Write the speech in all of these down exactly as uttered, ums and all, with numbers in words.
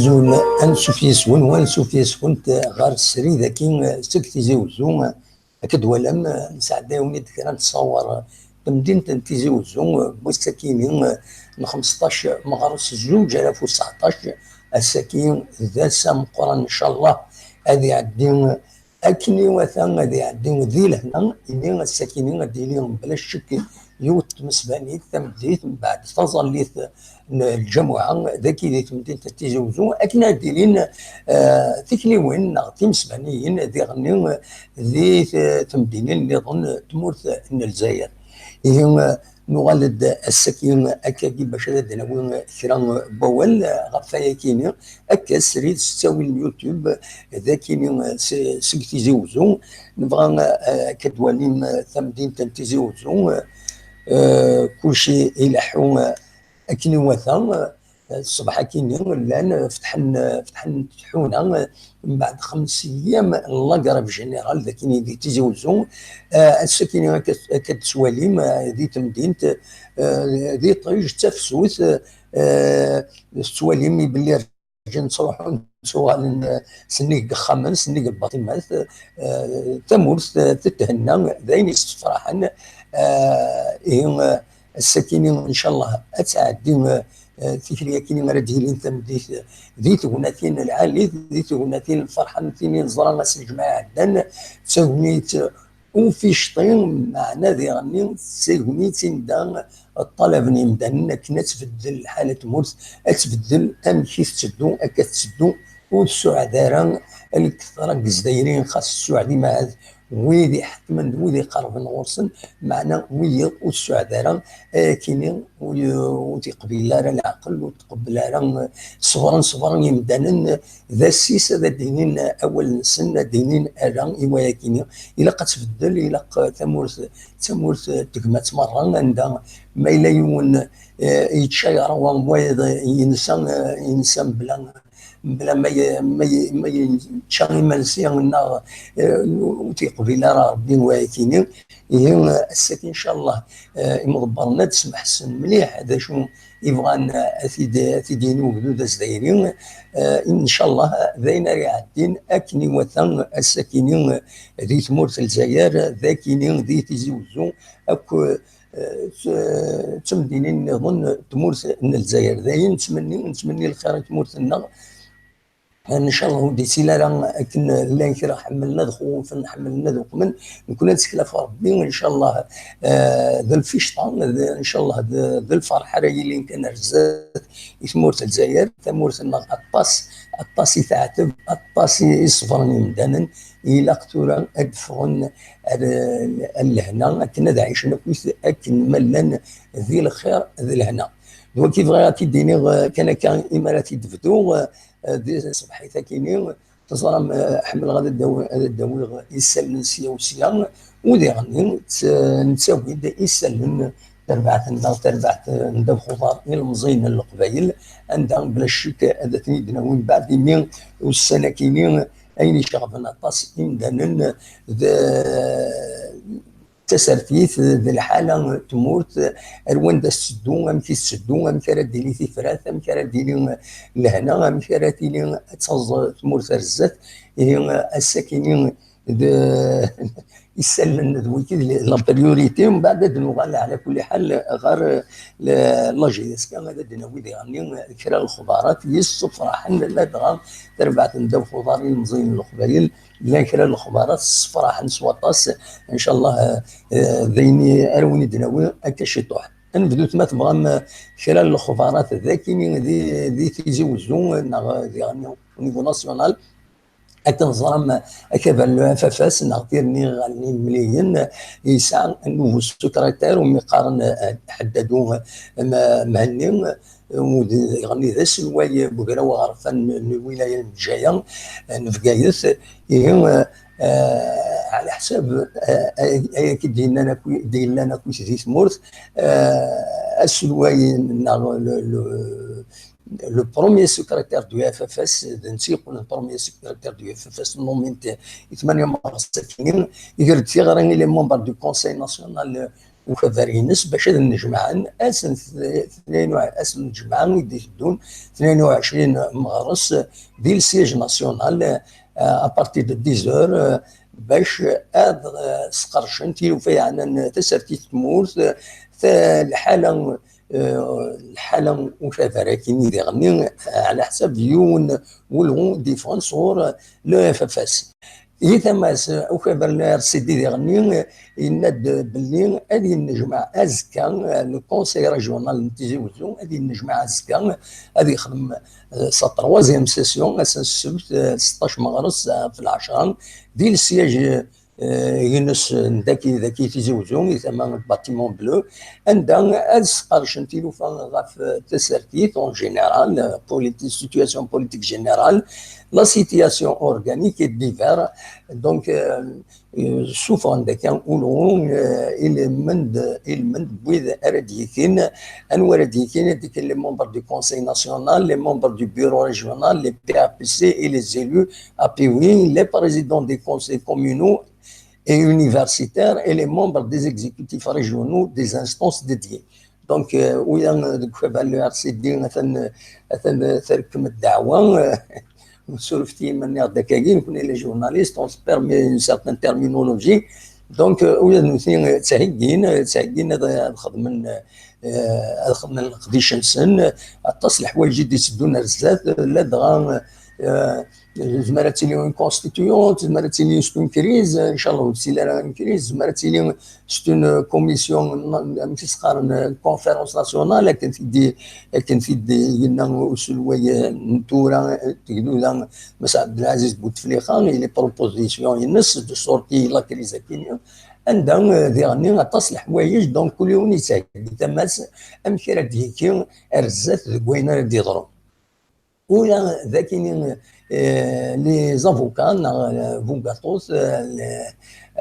Azul, ansuf yes-wen, wansuf yes-went ɣer srid-agi seg Tizi Uzzu. Akka d-twalam, nesɛedda-yawen-id kra n ttṣawer n temdint n Tizi Uzzu, n wass-akini n xemseṭṭac meɣres zuǧ alaf u tseɛṭac. Ass-agi d ass ameqqran, ncallah ad iɛeddi akken iwata, ad iɛeddi di lehna, imi ass-akini ad d-yili bla ccek yiwet n tmesbanit tameddit mbeɛd taẓallit n lǧamuɛa dagi di temdint n Tizi Uzzu, akken ad d-ilin, eh, tikliwin neɣ timesbaniyin diɣenni di t-, temdinin nniḍen n tmurt n Lezzayer. Ihi, eh, nuɣal-d ass-agi akkagi bac ad d-nawi kra n wawal ɣef wayakini, akka srid s ttawil n YouTube, d akini s-, seg Tizi Uzzu. Nebɣa, eh, akka d-walim, eh, tamdint n Tizi Uzzu, eh, kulci ileḥḥu, eh, akken iwata, eh, ṣṣbeḥ akini llan, eh, fetḥen, eh, fetḥen tḥuna, eh, mbeɛd xems ayyam n la grève générale, d akini di Tizi Uzzu. Eh, ass-akini akka, akka d-twalim, eh, di temdint, eh, di ṭij d tafsut, eh, tettwalim belli rǧan ttruḥun, ttuɣalen, eh, sennig n yexxamen, sennig n lbaṭimat, eh, tamurt, eh, tethenna, d ayen yessefraḥen. Eh, ihi, eh, ass-akini, ncallah, ad tɛeddi, eh, eh, tikli-akini ara d-yilin tameddit, eh, di tegnatin lɛali, di tegnatin lferḥ, am tin i neẓra ass n lǧemɛa iɛeddan, d tagnit, eh, ufic-, ṭi, meɛna diɣenni d tagnit anda ṭṭalaben yimdanen akken ad tbeddel lḥala n tmurt, ad tbeddel amek i tetteddu, akka tetteddu, ur tsuɛed ara lketṛa n Yizzayriyen, xas tsuɛed imaɛad wid iḥekmen d wid iqerben ɣur-sen, meɛna wiyiḍ ur tsuɛed ara, ayakini ur, ur t-iqbil ara leɛqel, ur tqebbel ara. Ṣebren, ṣebren yimdanen, d assis ad d-inin awal-nsen, ad d-inin ala i wayakini. Ilaq ad tbeddel, ilaq tamurt, tamurt tegmat merra, anda ma yella yiwen, eh, yečča yeṛwa, wayeḍ yensa, eh, yensa mebla, mebla ma ye-, ma ye-, ma yečča imensi neɣ, eh, ur t-yeqbil ara Ṛebbi wayakini. Ihi, ass-agi, ncallah, eh, imḍebbren ad smeḥsen mliḥ d acu i bɣan, eh, ad t-id-, ad t-id-yini ugdud azdayri. Eh, ncallah, d ayen ara iɛeddin akken iwata ass-akini, eh, di tmurt n Lezzayer, d akini di Tizi Uzzu, akk, eh, d, d temdinin nniḍen n tmurt n Lezzayer. D ayen nettmenni, nettmenni lxir i tmurt-nneɣ. Ncallah ur d-ittili ara akken llan kra ḥemmlen ad xufen, ḥemmlen ad uqmen. Nekkni ad nettkel ɣef Ṛebbi, ncallah, eh, d lficṭa, d, ncallah d, d lferḥ ara yilin kan ar zdat i tmurt n Lezzayer. Tamurt-nneɣ aṭas, aṭas i teɛteb, aṭas i, i ṣebren yimdanen. Ilaq tura ad d-ffɣen ar, ar lehna akken ad ɛicen akkit akken ma llan di lxir d lehna. D wagi bɣiɣ ad t-id-iniɣ, eh, kan akka imi ara t-id-bduɣ, eh, di tṣebḥit-akini. Teẓram, eh, ḥemmleɣ ad d-awi-, ad d-awiɣ isallen sya u sya, u diɣenni tt-, nettawi-d isallen n terbaɛt-nneɣ, tarbaɛt n ddabex uḍar ilemẓiyen n Leqbayel, anda bla ccek ad ten-id-nawi mbeɛd imi ussan-akini ayen iceɣben aṭas imdanen d tasertit, d lḥala n tmurt, ar wanda tetteddu, amek i tetteddu, amek ara d-tili tifrat, amek ara d-tili lehna, amek ara tili ad taẓ tmurt ar zdat. Ihi, ass-akini d isallen d wiki d la priorité, mbeɛd ad nuɣal ɛla kulli ḥal ɣer la J S K, ad d-nawi diɣenni kra n lexbarat yessefraḥen, ladɣa tarbaɛt n ddabex uḍar ilemẓiyen n Leqbayel, llan kra n lexbarat ssefraḥen s waṭas. Ncallah, eh, eh, d ayen ara wen-id-nawi akka ciṭuḥ. Ad nebdut ma tebɣam, eh, kra n lexbarat d akini di, di Tizi Wezzu, neɣ diɣenni au niveau national. Akken teẓram, akabar n le F F S neɣ tirni ɣer n imliyen, yesɛa nouveau secrétaire umi qqaren, eh, Ḥeddadu, eh, Mhenni, eh, u d-, yeɣni d aselway n ugraw aɣerfan n, n lwilaya n Bgaya, eh, n Bgayet. Ihi, eh, eh, ɛla ḥsab, eh, ay-, ayagi d-yennan akk-, d-yellan akkit di tmurt, eh, aselway neɣ le, le, le premier secrétaire du F F S, d netta i yeqqlen premier secrétaire du F F S, nommé i tmanya meɣres-agi, iger-d tiɣri i les membres du Conseil national, ukabar-ines bac ad nnejmaɛen ass n tnayen u-, ass n lǧemɛa i d-iteddun, tnayen u ɛecrin meɣres, di le siège national, euh, à partir de dix heures, euh, bac ad, euh, sqercen tilufa yeɛnan tasertit n tmurt, euh, ta-, lḥala, euh, lḥala n ukabar-agi-nni diɣenni, ɛla ḥsab yiwen n ulɣu d-yeffɣen sɣur le F F S. Di tama-s, ukabar n le R C D diɣenni yenna-d belli ad yennejmaɛ azekka, euh, le Conseil Régional n Tizi Wezzu ad yennejmaɛ azekka, ad yexdem, euh, sa troisième session, ass n ssebt, euh, seṭṭac meɣres, euh, ɣef lɛecra, di le siège, euh, ines n daki, daki Tizi Wezzu, di tama n Bâtiment Bleu, anda ad sqercen tilufa ɣef, euh, tasertit en général, euh, politi-, situation politique générale, la situation organique et divers. Donc, euh, euh, ssufɣen-d akka ulɣu, euh, ilmend, ilmend n wid ara d-yikin, anwa ara d-yikin, ad d-yikin les membres du Conseil national, les membres du bureau régional, les P A P C et les élus A P W, les présidents des conseils communaux et universitaires et les membres des exécutifs régionaux des instances dédiées. Donc, euh, uya deg ukabar n le R C D, atan, atan terkem ddeɛwa, euh, surfet-iyi ma nniɣ-d akkagi, nekkni les journalistes, on se permet une certaine terminologie. Donc, euh, uya d nutni, euh, ttheggin, euh, ttheggin ad, ad xedmen, euh, ad xedmen leqdic-nsen, aṭas n leḥwayeǧ i d-itteddun ar zdat, ladɣa, euh, tezmer ad tili une constituante, tezmer ad tili c'est une crise, inchallah ur d-tili ara une crise, tezmer ad tili c'est une commission, amek i s-qqaren, conférence nationale, akken t-id-, akken t-id-yenna uselway n tura, tegduda, Mass Abdelaziz Bouteflika, i les propositions-ines de sortie la crise akkin, anda, euh, diɣenni aṭas n leḥwayeǧ, donc kul yiwen yettheggi tama-s amek ara d-yekki ar zdat deg wayen ara d-yeḍrun. Ula d akini, euh, les avocats neɣ, euh, bugaṭut, euh, les,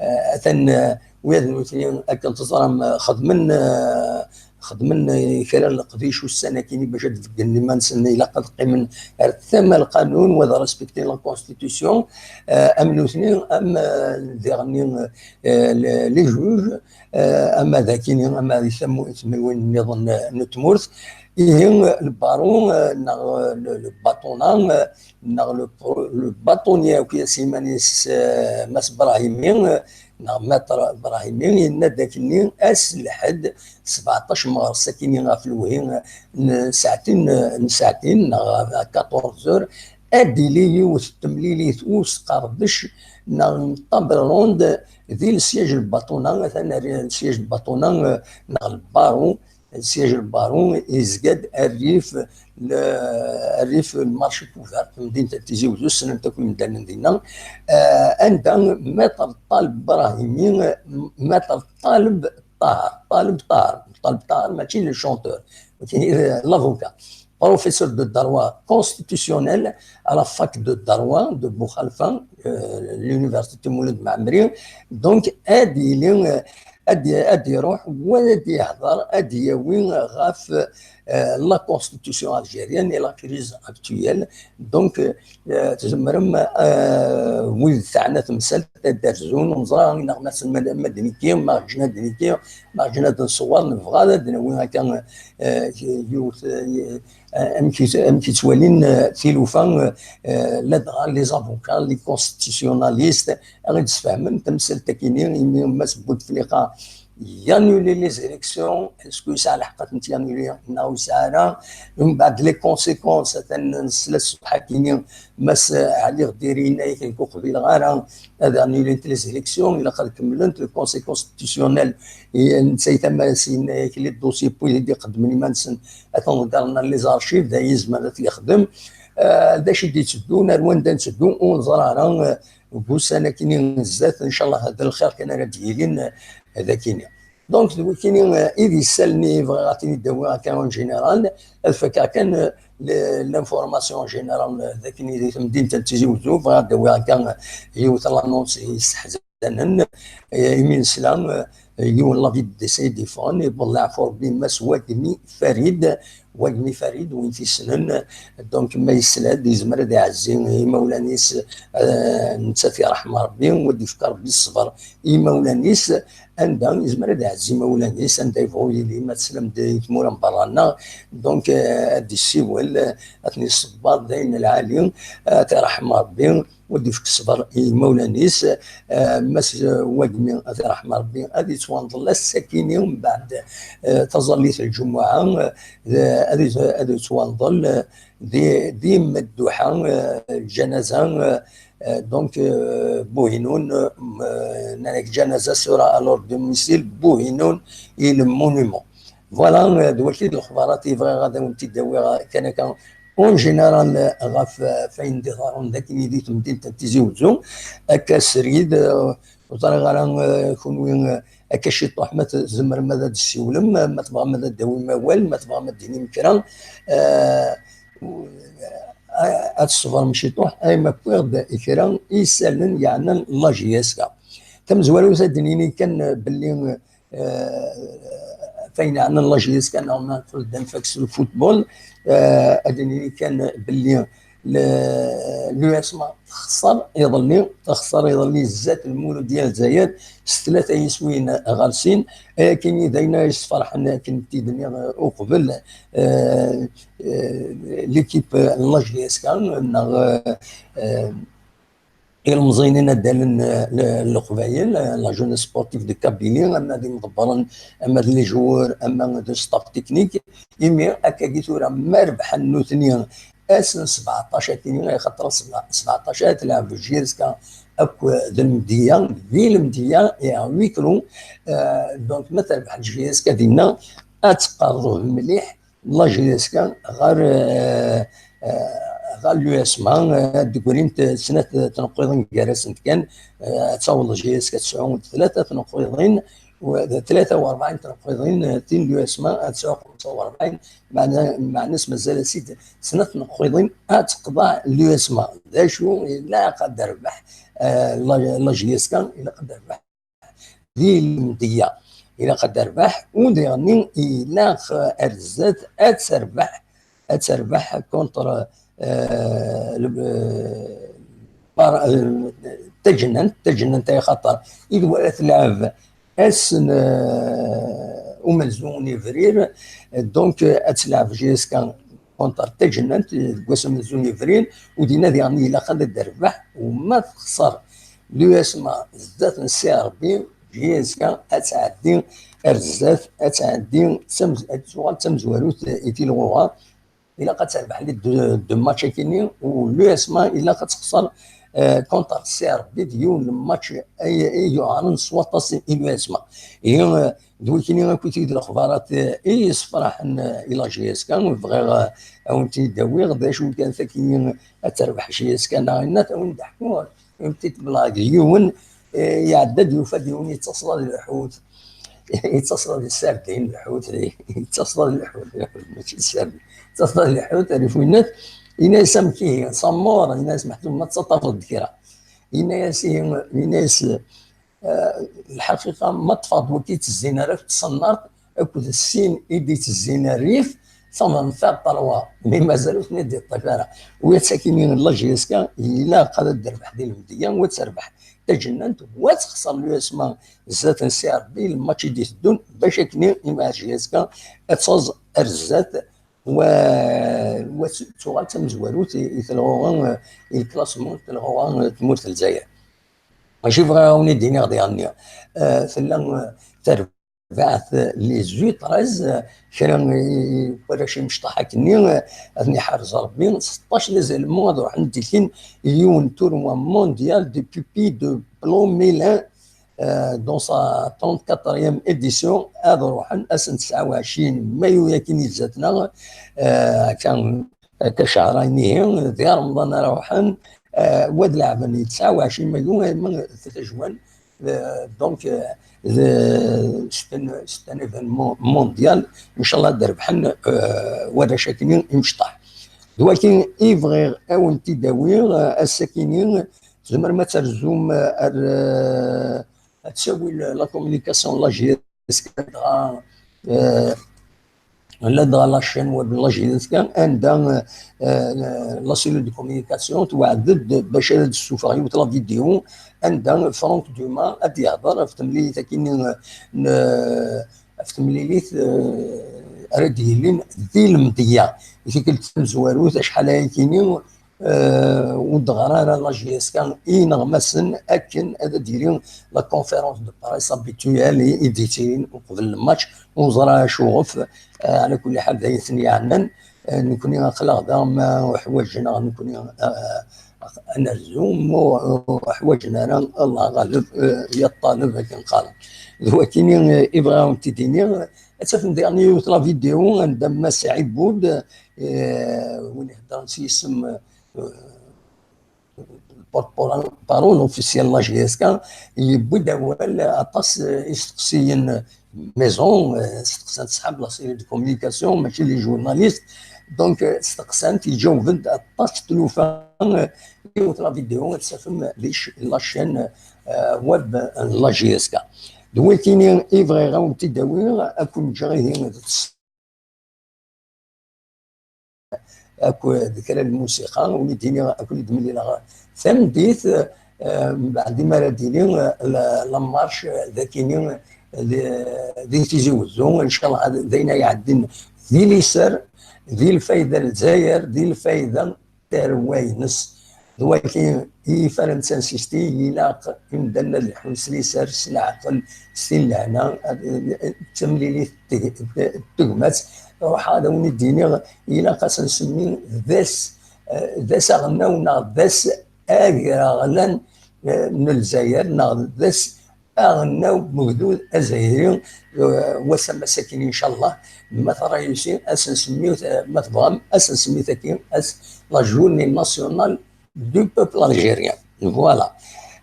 euh, atan, euh, ula d nutni akken teẓram, euh, xedmen, euh, xedmen, euh, kra n leqdic ussan akini bac ad d-beggen iman-nsen, ilaq ad qqimen ar tama n lqanun, wa ad respektin la constitution, euh, am nutni, am, euh, diɣenni, euh, les, les juges, euh, ama d akini, ama di tamu-, tmiwin nniḍen, euh, n tmurt. Ihi, le baron, euh, neɣ, euh, le, le bâtonnier, euh, neɣ le pro-, le bâtonnier akk i as-iman-is, euh, Mass Brahimi, euh, neɣ Maître Brahimi, yenna-d akkenni ass n lḥedd, sebɛeṭṭac meɣres akkenni ɣef lewhi, euh, n saɛtin, euh, n saɛtin, neɣ à quatorze heures, ad d-tili yiwet n temlilit usqerdec neɣ n table ronde di le siège n Batuna, atan ar le siège n Batuna, euh, neɣ le barreau, le siège n le barreau, yezga-d rrif, le, rrif n le marché couvert, temdint n Tizi Wezzu, ssnen-t akk yimdanen dinna. Euh, anda Maître Taleb Brahimi, euh, Maître Taleb Tahar, Taleb Tahar, Taleb Tahar, mačči le chanteur, l'avocat, professeur de droit constitutionnel à la fac de droit de Boukhalifa, euh, l'université Mouloud Mammeri. Donc, ad yili, euh, ad, ad iruḥ, wa ad yehder, ad yawi ɣef, euh, la constitution algérienne et la crise actuelle. Donc, euh, tzemrem, euh, wid teɛna temsalt ad d-rzun, neẓra neɣ ma, ma d nekki, ma ǧǧen ad nekki, ma ǧǧen ad nṣewwer, nebɣa ad d-nawi akka, euh, yiwet, euh, amek i, amek i ttwalin, euh, tilufa, euh, ladɣa les avocats, les constitutionnalistes, ad ɣ-d-sfehmen tamsalt-akini, imi Mass Bouteflika yannuler les élections, est-ce que yesɛa lḥeqq ad tent-yannuler neɣ ur yesɛi ara? Mbeɛd les conséquences, atan nesla ṣṣbeḥ-akini, Mass Ɛli Ɣdiri yenna-yak nekk ur qbileɣ ara ad annulent les élections, ilaq ad kemmlent. Le Conseil constitutionnel, i-, netta i tama-s yenna-yak les dossiers n wid i d-iqeddmen iman-nsen, atan ḍeggren les archives, d ayen yezmer ad t-yexdem. Euh, d acu i d-itteddun, ar wanda netteddu, ur neẓri ara, euh, deg ussan akini n zdat, ncallah d lxir kan ara d-yilin, euh, d akini. Donc, d wakini, euh, i d isalen i bɣiɣ ad ten-id-awiɣ akka en général, ad fakeɣ kan, euh, le-, l'information en général, euh, d akini di temdint n Tizi Wezzu, bɣiɣ ad d-awiɣ akka, euh, yiwet l'annonce yesseḥzanen, euh, imi nesla, euh, yiwen la vidéo-s ay d-yeffɣen, yewweḍ leɛfu Rebbi, Mass Wagmi Farid, Wagmi Farid, win t-yessnen, donc ma yesla-d, yezmer ad iɛezzi imawlan-is, eh, nettat iṛḥem Rebbi, u ad d-yefk Rebbi ṣṣber i imawlan-is, anda yezmer ad iɛezzi imawlan-is, anda yebɣu yili, ma teslam-d i tmura n berra-nneɣ, donc, eh, ad d-yessiwel, eh, ad ten-yessebber d ayen lɛali, eh, ad t-iṛḥem Rebbi, u ad d-yefk ṣṣber i imawlan-is, eh, Mass Wagmi, ad t-iṛḥem Rebbi, ad yettwanḍel ass-akini, mbeɛd, eh, taẓallit n lǧumuɛa, eh, ad yet-, ad yettwanḍel, eh, di, di Madduḥa, eh, lǧanaza, eh, eh, donc, eh, Buhinun, eh, m-, eh, nnan-ak lǧanaza sera à leur domicile, Buhinun, i le monument. Voilà, eh, d wagi d lexbarat i bɣiɣ ad awen-t-id-awiɣ kan akka, en général, eh, ɣef, eh, f ayen d-iḍerrun d akken di temdint n Tizi Wezzu, akka srid, eh, ur ẓriɣ ara, eh, kunwi, eh, akka ciṭuḥ, ma tzemrem ad d-tessiwlem, eh, ma tebɣam ad d-tawim awal, ma tebɣam ad d-tinim kra, eh, eh, ad tṣebrem ciṭuḥ, ay ma wwiɣ-d kra isallen yeɛnan la J S K. Tamezwarut ad d-nini kan, eh, belli, eh, f ayen yeɛnan la J S K, neɣ ma nqel-d anef-ak s lfutbol, eh, ad d-nini kan belli le-, l'U S M A texṣer iḍelli, texṣer iḍelli zdat Lmuludya n Lezzayer s tlata yiswiyen ɣer sin. Ayagi d ayen ay yesferḥen, akken t-id-nniɣ uqbel, eh, eh, l'équipe n la J S K, neɣ, eh, eh, ilemẓiyen inaddalen, eh, n Leqbayel, eh, la jeunesse sportive de Kabylie, ama d imḍebbren, ama d les joueurs, ama d staff technique. Imi akkagi tura ma rebḥen nutni ass n sbeɛṭac akini, axaṭer sbeɛ-, sbeɛṭac ad tleɛb J S K akked Lmedya, di Lmedya, i à huis clos, eh, donc ma terbeḥ J S K dinna, ad tqerreb mliḥ la J S K ɣer, eh, eh, ɣer l'U S M A, eh, ad d-ggrint snat tneqqiḍin gar-asent kan, eh, ad taweḍ J S K ad tesɛu tlata tneqqiḍin, u-, tlata u rebɛin tneqqiḍin, eh, tin l'U S M A ad tesɛu xemsa u rebɛin, meɛna, meɛna-s mazal-as-id snat tneqqiḍin ad teqḍeɛ l'U S M A. D acu ilaq ad d-terbeḥ, eh, la, la J S K, ilaq ad d-terbeḥ di Lmedya. Ilaq ad d-terbeḥ, u diɣenni ilaq ar zdat ad terbeḥ, ad terbeḥ contre, euh, le, euh, par, euh, Taǧennant, Taǧennant ay xaṭer i d wara tleɛb ass n, euh, umenzu n Yebrir, donc, euh, ad tleɛb J S K contre Taǧennant deg wass amenzu n Yebrir, u dinna diɣen ilaq ad d-terbeḥ, u ma texṣer l'U S M A zdat n Si Ṛebbi, J S K ad tɛeddi ar zdat, ad tɛeddi d tamz-, ad tuɣal d tamezwarut i tilɣuɣa. Ilaq ad terbeḥ les deux, deux matchs akini, u l'U S M A ilaq ad texṣer, euh, contre Si Ṛebbi d yiwen n match ay, ay yuɛren s waṭas i l'U S M A. Ihi, euh, d wikini akk i d lexbarat, eh, i yessefraḥen, eh, i la J S K. Bɣiɣ, eh, ad wen-ten-id-awiɣ, d acu kan takini ad terbeḥ J S K neɣ inna, ad wen-d-ḥkuɣ une petite blague. Yiwen, eh, iɛedda-d, yufa-d yiwen yettaṣla di lḥut. Yettaṣla di sardin, lḥut, yettaṣla di lḥut, lḥut, mačči di sardin. Yettaṣla di lḥut, rif winat, yenna-yas: "Amek ihi, s amur?" Yenna-yas Meḥtub: "Ma tettaṭṭafeḍ-d kra?" Yenna-yas ihi, yenna-yas, Eh, lḥaqiqa, ma ṭṭfeɣ-d wagi ittezzin ar at tṣennart akked sin i d-ittezzin rrif, ça va me faire trois, mais mazal ur ten-id-iṭṭif ara. U ass-akini la J S K ilaq ad d-terbeḥ di Lmedya, u ad terbeḥ Taǧennant, u ad texṣer l'U S M A zdat n Si Ṛebbi lmatch i d-iteddun, bac akken i ma J S K ad taẓ ar zdat, u, u ad tuɣal d tamezwarut i, i telɣuɣa, i lklasman n telɣuɣa n tmurt n Lezzayer. Mačči bɣiɣ ad wen-id-iniɣ diɣenni, eh, tella, eh, terbaɛt, eh, les U treize, eh, kra n, eh, warrac imecṭaḥ akkenni, eh, ad ten-iḥrez Rebbi, seṭṭac les Allemands ad ruḥen ad d-ikin yiwen tournoi mondial de pupilles de Plomélin, eh, dans sa trente-quatrième édition, ad ruḥen ass n tesɛa u ɛecrin mayu akkin i zdat-neɣ, eh, akka akka cehṛayen ihi, di Remḍan ara ruḥen, eh, u ad leɛben di tesɛa u ɛecrin mayu, arma d tajwan, eh, donc, eh, d, c'est un, c'est un événement mondial, ncallah ad d-rebḥen, eh, warrac akini imecṭaḥ. D wagi i bɣiɣ ad wen-t-id-awiɣ, eh, ass-akini, tzemrem ad terzum, eh, ar, eh, ad tawi la communication n la J S K dɣa, euh, ladɣa la chaîne web n la J S K, anda, euh, la cellule de communication tweɛd-d bac ad d-tessufeɣ yiwet la vidéo anda Franck Dumas ad d-yehder ɣef temlilit akkin n, n, ɣef temlilit, euh, ara d-yilin di lemdeyya. I tikkelt tamezwarut, acḥal aya kini, euh, ur d-ɣer ara la J S K i ineɣmasen akken ad d-yili la conférence de presse habituelle i, i d-yettilin uqbel lmatch. Ur neẓra acuɣef, euh, ɛla kulli ḥal d ayen ten-yeɛnan. Euh, nekkni aql-aɣ da ma uḥwaǧen-aɣ nekkni, euh, ad nerzu, ma ur ḥwaǧen ara, Allah ɣaleb, euh, ya ṭṭaleb akken qqaren. D wakini, euh, i bɣiɣ ad wen-t-id-iniɣ. Ad tafem diɣen yiwet la vidéo anda Mass Ɛibud, euh, win iheddren s yisem, euh, porte-parole officiel la J S K, yewwi-d awal aṭas, euh, isteqsiyen maison, euh, steqsan ṣṣḥab la cellule de communication, mačči les journalistes. Donc, euh, steqsan-t, iǧaweb-d aṭas n tlufa, euh, yiwet la vidéo ad tafem di ch-, la chaîne, euh, web n la J S K. D wakini i bɣiɣ ad wen-t-id-awiɣ, ad ken-ǧǧeɣ ihi d akked kra n lmusiqa, win i d-iniɣ akk i d-mlileɣ tameddit, eh, mbeɛd mi ara d-tili, eh, la, la marche, eh, d akini, eh, di, di Tizi Wezzu, ncallah d ayen ay iɛeddin di liser, di lfayda n Lezzayer, di lfayda tarwa-ines. D wagi i fara nettansisti, ilaq imdanen ad leḥḥun s liser, s leɛqel, s tin lehna, ad, d tamlilit teg-, tegmat. Ruḥeɣ ad awen-id-iniɣ, ilaq ad s-nsemmi d ass, eh, d ass aɣelnaw neɣ d ass agraɣlan, eh, n Lezzayer, neɣ d ass aɣelnaw n ugdud azzayri, eh, wass amasakin, incallah, ma tṛayusi, ad s-nsemmi, eh, ma tebɣam, ad s-nsemmi tagi ass la journée nationale du peuple algérien. Voilà.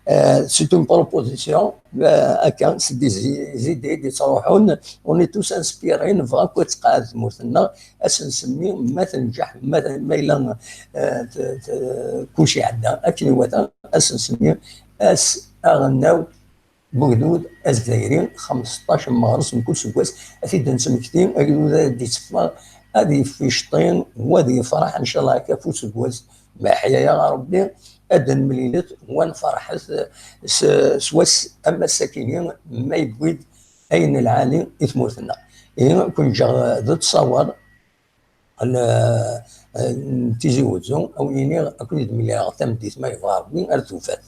Euh, c'est une proposition, euh, akka, c'est des i-, des idées, des truḥun, on est tous inspirés, nebɣa akk ad tqeɛɛed tmurt-nneɣ, ad s-nsemmi, ma tenǧeḥ, ma, ma yella, euh, t-, t-, kulci iɛedda akken iwata, ad s-nsemmi ass aɣelnaw Bugdud azzayri, xmesṭac n meɣres mkul seggas, ad t-id-nesmekti, agdud ad d-itteffeɣ, ad yefficṭi, u ad yefreḥ, ncallah, akka f useggas, ma yeḥya-yaɣ Ṛebbi, ad d-nemlilet, u ad nferḥet s, s wass am ass-akini, ma yewwi-d ayen lɛali i tmurt-nneɣ. Ihi, ken-ǧǧeɣ d ttṣawer n, n Tizi Wezzu, a wen-iniɣ, ad ken-id-mlileɣ tameddit, ma yebɣa Ṛebbi, ar tufat.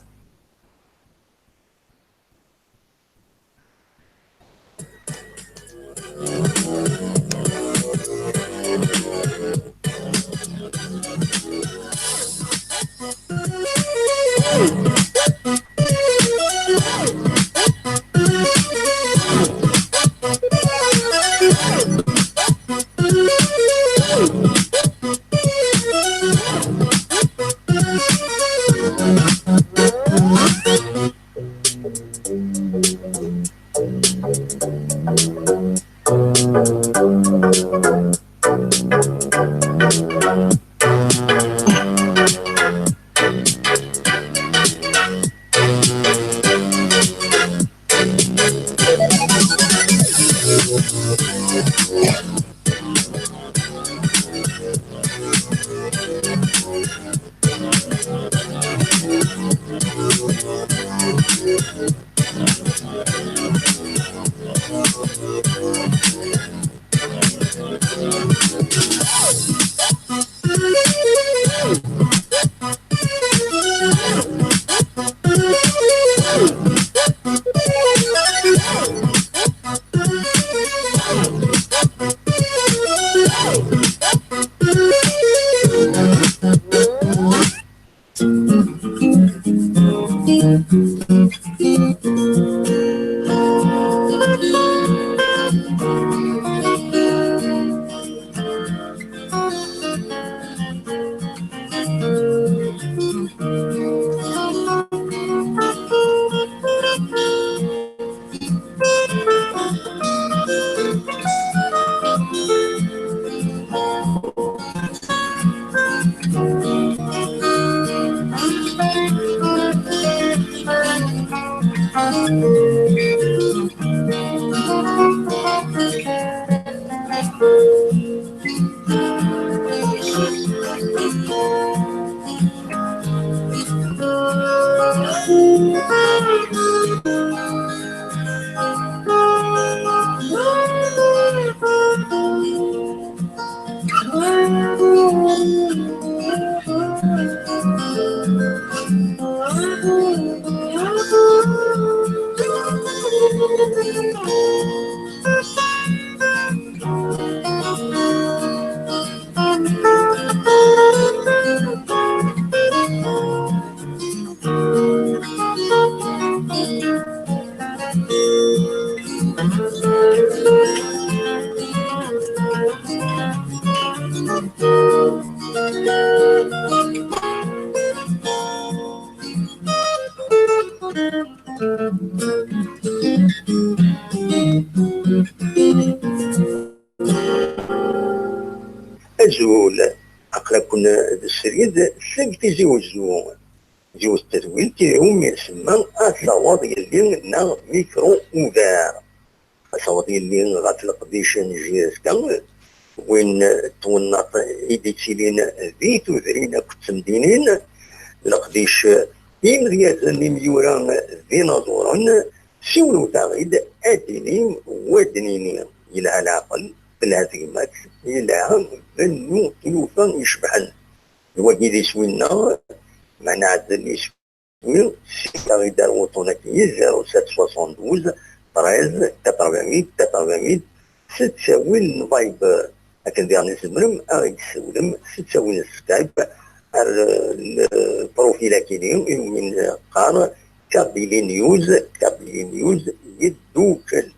d srid seg Tizi Uzzu. Yiwet n tedwilt umi nsemma Ad taweḍ yelli neɣ Micro Ouvert. Ad taweḍ yelli ɣef leqdic n J S K, win n twennaḍt i d-ittilin di tudrin akked temdinin, leqdic imedyazen, imyura d inaẓuren. Siwlewt-aɣ-id, ad d-inim, wa d-nini, yelha leɛqel, telha tegmat, yelha bennu tlufa icebḥen. D wagi d iswi-nneɣ, ma nɛeddel iswi, siwlewt-aɣ-id ar wuṭṭun-agi, zéro sept soixante-douze treize quatre-vingt-huit quatre-vingt-huit, s ttawil n Viber. Akken diɣen i tzemrem ad ɣ-d-tessiwlem s ttawil n Skype ar, eh, lprofil-agi-ni, i wumi neqqar Kabylie News, Kabylie News yeddukel.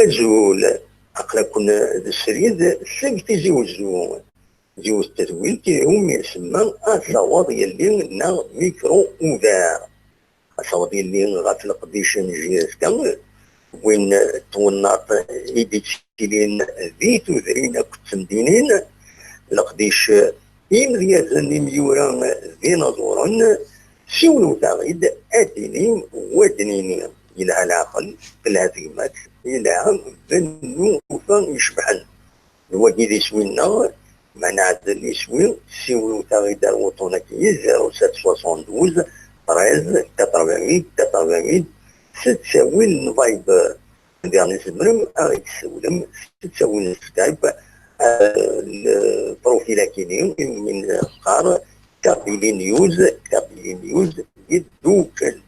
Azul, aql-aken d srid seg Tizi Uzzu. Yiwet n tedwilt umi nsemma Ad taweḍ yelli neɣ Micro Ouvert. Ad taweḍ yelli ɣef leqdic n J S K, win n twennaḍt i d-ittilin di tudrin akked temdinin, leqdic imedyazen, imyura d inaẓuren. Siwlewt-aɣ-id, ad d-inim, wa d-nini, yelha leɛqel, telha tegmat, yelha bennu tufa icebḥen. D wagi d iswi-nneɣ, ma nɛeddel iswi, siwlewt-aɣ-id ar wuṭṭun-agi, zéro sept soixante-douze treize quatre-vingt-huit quatre-vingt-huit, s ttawil n Viber. Diɣen tzemrem ad ɣ-d-tessiwlem s ttawil n Skype, eh, lprofil-agi-ni, i wumi neqqar Kabylie News, Kabylie News yeddukel.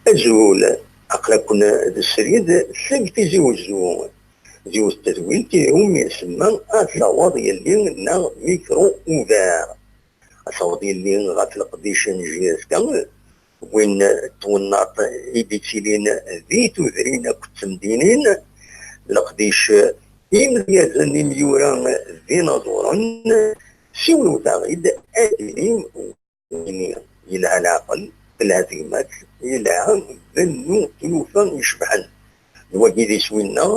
Azul, aql-aken d srid seg Tizi Wezzu. Yiwet n tedwilt iwumi isemma Ad taweḍ yelli neɣ Micro Ouvert. Ad taweḍ yelli ɣef leqdic n J S K, win n twennaḍt i d-ittilin di tudrin akked temdinin, leqdic imedyazn imyura d inaẓuren, siwlewt-aɣ-id ad d-tinim win yelha leɛqel, telha tegmat, yelha bennu tlufa icebḥen. D wagi d iswi-nneɣ,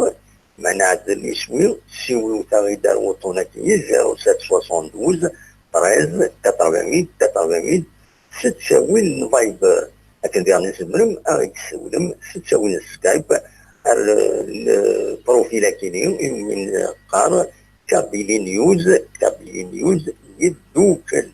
ma nɛeddel iswi, siwlewt-aɣ-id ar wuṭṭun-agi, zéro sept soixante-douze treize quatre-vingt-huit quatre-vingt-huit, s ttawil n Viber. Akken diɣen i tzemrem ad ɣ-d-tessiwlem s ttawil n Skype ar le, le profil-agi-ni, iwumi neqqar Kabylie News, Kabylie News yeddukel.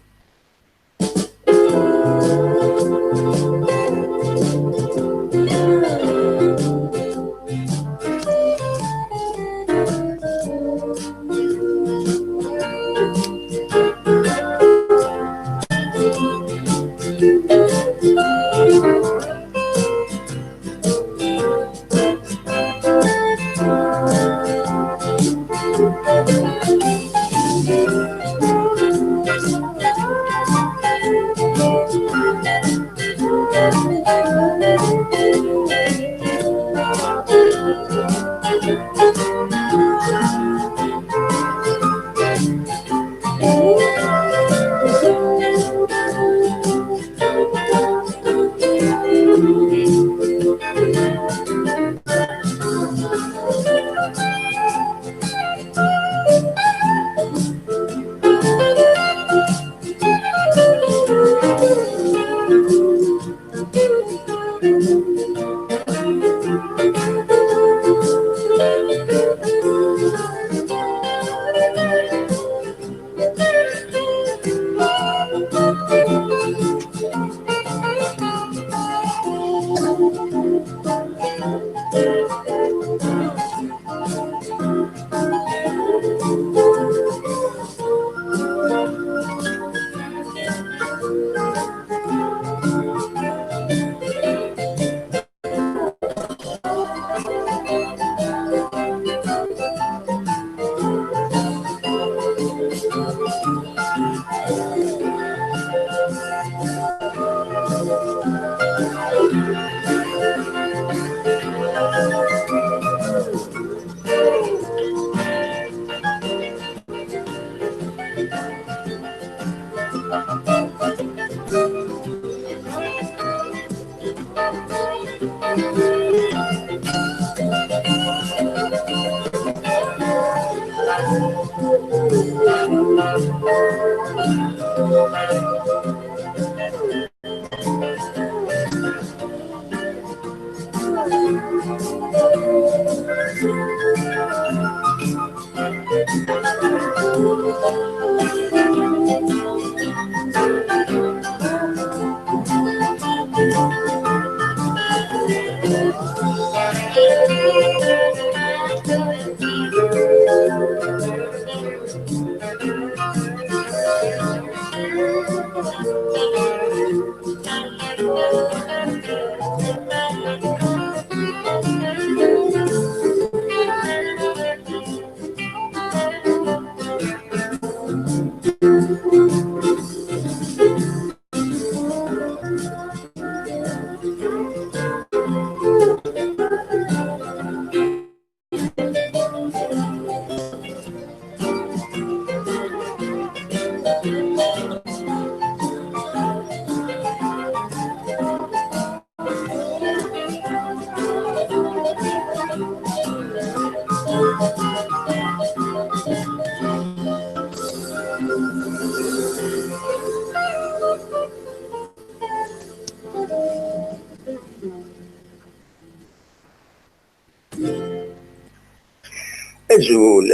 Azul,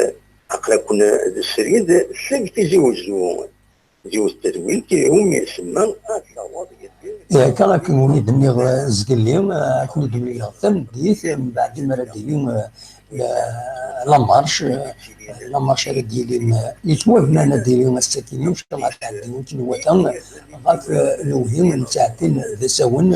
aql-aken d srid seg Tizi Wezzu. Yiwet n tedwilt umi isemma Ad taweḍ yelli. Akka akken wumi d-nniɣ, eh, zgelli, eh, akken i d-mlileɣ tameddit, eh, mbeɛd mi ara d-tili, eh, la, la marche, eh, la marche ara d-yilin, eh, yettwabnan ad d-yili ass-agi, ncallah ad tɛeddi yiwet n wata, eh, ɣef, eh, lewhi n Saɛtin d Asawen,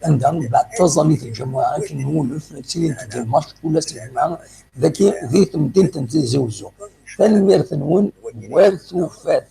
anda mbeɛd taẓallit n lǧamuɛa akken n wulef, ttilint-d lmarc kul ass n lǧemɛa, dagi di temdint n Tizi Wezzu. Tanemmirt-nwen war tufat.